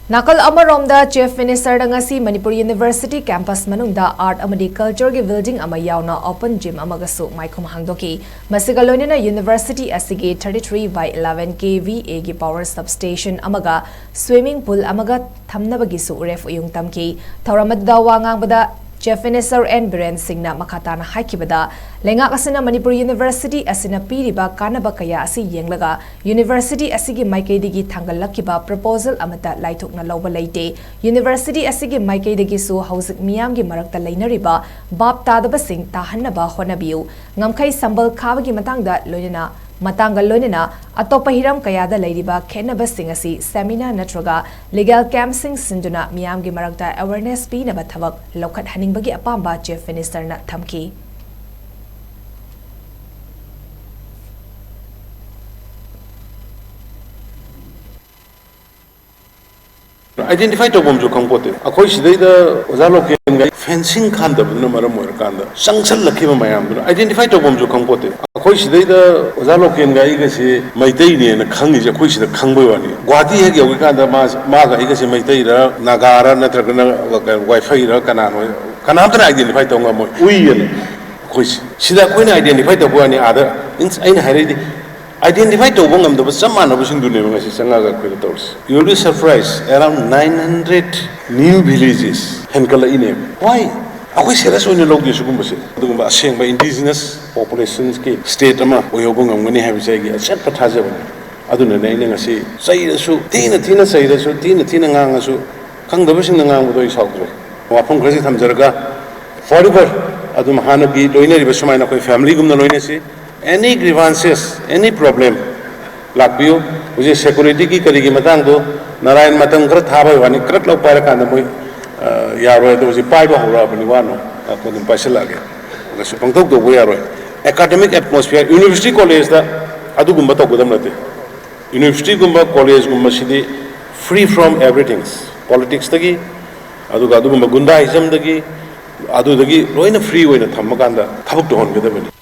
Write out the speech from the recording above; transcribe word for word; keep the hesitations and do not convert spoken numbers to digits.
ꯅꯥꯀꯜ ꯑꯃꯔꯣꯝꯗ, Chief Minister ꯗ ꯉꯁꯤ ꯃꯅꯤꯄꯨꯔ University campus ꯃꯅꯨꯡꯗ Art ꯑꯃꯗꯤ Culture ꯒꯤ building ꯑꯃ ꯌꯥꯎꯅ open gym ꯑꯃꯒꯁꯨ ꯃꯥꯏꯈꯨꯝ ꯍꯥꯡꯗꯣꯛꯈꯤ꯫ ꯃꯁꯤꯒ ꯂꯣꯏꯅꯅ University ꯑꯁꯤꯒꯤ thirty three by eleven K V A ꯒꯤ power substation ꯑꯃꯒ swimming pool ꯑꯃꯒ ꯊꯝꯅꯕꯒꯤꯁꯨ ꯎꯔꯦꯞ ꯎꯌꯨꯡ ꯇꯝꯈꯤ꯫ ꯊꯧꯔꯝ ꯑꯗꯨꯗ ꯋꯥ ꯉꯥꯡꯕꯗ Chief Minister N ꯕꯤꯔꯦꯟ ꯁꯤꯡꯅ ꯃꯈꯥ ꯇꯥꯅ ꯍꯥꯏꯈꯤꯕꯗ, ꯂꯩꯉꯥꯛ ꯑꯁꯤꯅ ꯃꯅꯤꯄꯨꯔ University ꯑꯁꯤꯅ ꯄꯤꯔꯤꯕ ꯀꯥꯟꯅꯕ ꯀꯌꯥ ꯑꯁꯤ ꯌꯦꯡꯂꯒ University ꯑꯁꯤꯒꯤ ꯃꯥꯏꯀꯩꯗꯒꯤ ꯊꯥꯡꯒꯠꯂꯛꯈꯤꯕ proposal ꯑꯃꯠꯇ ꯂꯥꯏꯊꯣꯛꯅ ꯂꯧꯕ ꯂꯩꯇꯦ꯫ University ꯑꯁꯤꯒꯤ ꯃꯥꯏꯀꯩꯗꯒꯤꯁꯨ ꯍꯧꯖꯤꯛ ꯃꯤꯌꯥꯝꯒꯤ ꯃꯔꯛꯇ ꯂꯩꯅꯔꯤꯕ ꯚꯥꯞ ꯇꯥꯗꯕꯁꯤꯡ ꯇꯥꯍꯟꯅꯕ ꯍꯣꯠꯅꯕꯤꯌꯨ꯫ ꯉꯝꯈꯩ ꯁꯝꯕꯜ ꯈꯥꯕꯒꯤ ꯃꯇꯥꯡꯗ ꯂꯣꯏꯅꯅ ꯃꯇꯥꯡꯒ ꯂꯣꯏꯅꯅ ꯑꯇꯣꯞꯄ ꯍꯤꯔꯝ ꯀꯌꯥꯗ ꯂꯩꯔꯤꯕ ꯈꯦꯠꯅꯕꯁꯤꯡ ꯑꯁꯤ seminar ꯅꯠꯇ꯭ꯔꯒ legal camp ꯁꯤꯡ ꯁꯤꯟꯗꯨꯅ ꯃꯤꯌꯥꯝꯒꯤ ꯃꯔꯛꯇ awareness ꯄꯤꯅꯕ ꯊꯕꯛ ꯂꯧꯈꯠꯍꯟꯅꯤꯡꯕꯒꯤ ꯑꯄꯥꯝꯕ Chief Minister ꯅ ꯊꯝꯈꯤ꯫ Identify ꯇꯧꯐꯝꯁꯨ ꯈꯪꯄꯣꯠꯇꯦ꯫ ꯑꯩꯈꯣꯏ ꯁꯤꯗꯩꯗ ꯑꯣꯖꯥ ꯂꯣꯀꯦꯟꯒ fencing ꯈꯥꯟꯗꯕꯗꯨꯅ ꯃꯔꯝ ꯑꯣꯏꯔꯀꯥꯟꯗ ꯆꯪꯁꯜꯂꯛꯈꯤꯕ ꯃꯌꯥꯝꯗꯨꯅ identify ꯇꯧꯐꯝꯁꯨ ꯈꯪꯄꯣꯠꯇꯦ꯫ ꯑꯩꯈꯣꯏ ꯁꯤꯗꯩꯗ ꯑꯣꯖꯥ ꯂꯣꯀꯦꯟꯒ ꯑꯩꯒꯁꯦ ꯃꯩꯇꯩꯅꯦꯅ ꯈꯪꯉꯤꯁꯦ ꯑꯩꯈꯣꯏ ꯁꯤꯗ ꯈꯪꯕꯩ ꯋꯥꯅꯤ꯫ ꯒꯨꯍꯥꯇꯤ ꯍꯦꯛ ꯌꯧꯔꯀꯥꯟꯗ ꯃꯥ, ꯃꯥꯒ ꯑꯩꯒꯁꯦ ꯃꯩꯇꯩꯔ, ꯅꯥꯒꯥꯔ, ꯅꯠꯇ꯭ꯔꯒꯅ ꯋꯥꯏꯐꯩꯔ, ꯀꯅꯥꯅꯣ, ꯀꯅꯥꯝꯇꯅ identify ꯇꯧ ꯉꯝꯃꯣꯏ꯫ ꯎꯏꯌꯦꯅ ꯑꯩꯈꯣꯏꯁꯦ꯫ ꯁꯤꯗ ꯑꯩꯈꯣꯏꯅ identify ꯇꯧꯕ ꯋꯥꯅꯤ, ꯑꯥꯗ, means, ꯑꯩꯅ ꯍꯥꯏꯔꯛꯏꯗꯤ, identify ꯇꯧꯕ ꯉꯝꯗꯕ ꯆꯞ ꯃꯥꯟꯅꯕꯁꯤꯡꯗꯨꯅꯦꯕ ꯉꯁꯤ ꯆꯪꯉꯛꯑꯒ ꯑꯩꯈꯣꯏꯗ ꯇꯧꯔꯤꯁꯦ꯫ You will be surprised, around nine hundred new villages ꯍꯦꯟꯀꯠꯂꯛꯏꯅꯦꯕ꯫ Why? ꯑꯩꯈꯣꯏ serious ꯑꯣꯏꯅ ꯂꯧꯗꯦ ꯁꯤꯒꯨꯝꯕꯁꯦ꯫ ꯑꯗꯨꯒꯨꯝꯕ ꯑꯁꯦꯡꯕ indigenous populations ꯀꯤ state ꯑꯃ ꯑꯣꯏꯍꯧꯕ ꯉꯝꯒꯅꯤ ꯍꯥꯏꯕꯁꯦ ꯑꯩꯒꯤ ꯑꯆꯦꯠꯄ ꯊꯥꯖꯕꯅꯤ꯫ ꯑꯗꯨꯅꯅꯦ ꯑꯩꯅ ꯉꯁꯤ ꯆꯩꯔꯁꯨ, ꯊꯤꯅ ꯊꯤꯅ ꯆꯩꯔꯁꯨ, ꯊꯤꯅ ꯊꯤꯅ ꯉꯥꯡꯉꯁꯨ, ꯈꯪꯗꯕꯁꯤꯡꯅ ꯉꯥꯡꯕꯗꯣ ꯑꯩ ꯁꯥꯎꯗ꯭ꯔꯦ꯫ ꯋꯥꯐꯝ ꯈꯔꯁꯤ ꯊꯝꯖꯔꯒ, forever ꯑꯗꯨꯝ ꯍꯥꯟꯅꯒꯤ ꯂꯣꯏꯅꯔꯤꯕ ꯁꯨꯃꯥꯏꯅ ꯑꯩꯈꯣꯏ family ꯒꯨꯝꯅ ꯂꯣꯏꯅꯁꯤ꯫ Any grievances, any problem, ꯂꯥꯛꯄꯤꯌꯨ꯫ ꯍꯧꯖꯤꯛ security ꯒꯤ ꯀꯔꯤꯒꯤ ꯃꯇꯥꯡꯗꯣ, ꯅꯔꯥꯌꯟ ꯃꯇꯝ ꯈꯔ ꯊꯥꯕꯩ ꯋꯥꯅꯤ, ꯀ꯭ꯔꯛ ꯂꯧ ꯄꯥꯏꯔꯀꯥꯟꯗ ꯃꯣꯏ, ꯑ, ꯌꯥꯔꯣꯏ꯫ ꯑꯗꯣ ꯍꯧꯖꯤꯛ ꯄꯥꯏꯕ ꯍꯧꯔꯛꯑꯕꯅꯤ, ꯋꯥꯅꯣ, ꯑꯩꯈꯣꯏ ꯑꯗꯨꯝ ꯄꯥꯏꯁꯤꯜꯂꯛꯑꯒꯦ꯫ ꯀꯩꯁꯨ ꯄꯪꯇꯧ ꯇꯧꯕ ꯌꯥꯔꯣꯏ꯫ Academic atmosphere, university college ꯇ ꯑꯗꯨꯒꯨꯝꯕ ꯇꯧꯒꯗꯕ ꯅꯠꯇꯦ꯫ University ꯒꯨꯝꯕ, college ꯒꯨꯝꯕꯁꯤꯗꯤ free from everything, politics ꯇꯒꯤ, ꯑꯗꯨꯒ ꯑꯗꯨꯒꯨꯝꯕ ꯒꯨꯟꯗꯥꯏꯖꯝꯗꯒꯤ, ꯑꯗꯨꯗꯒꯤ ꯂꯣꯏꯅ free ꯑꯣꯏꯅ ꯊꯝꯃꯀꯥꯟꯗ ꯊꯕꯛ ꯇꯧꯍꯟꯒꯗꯕꯅꯤ꯫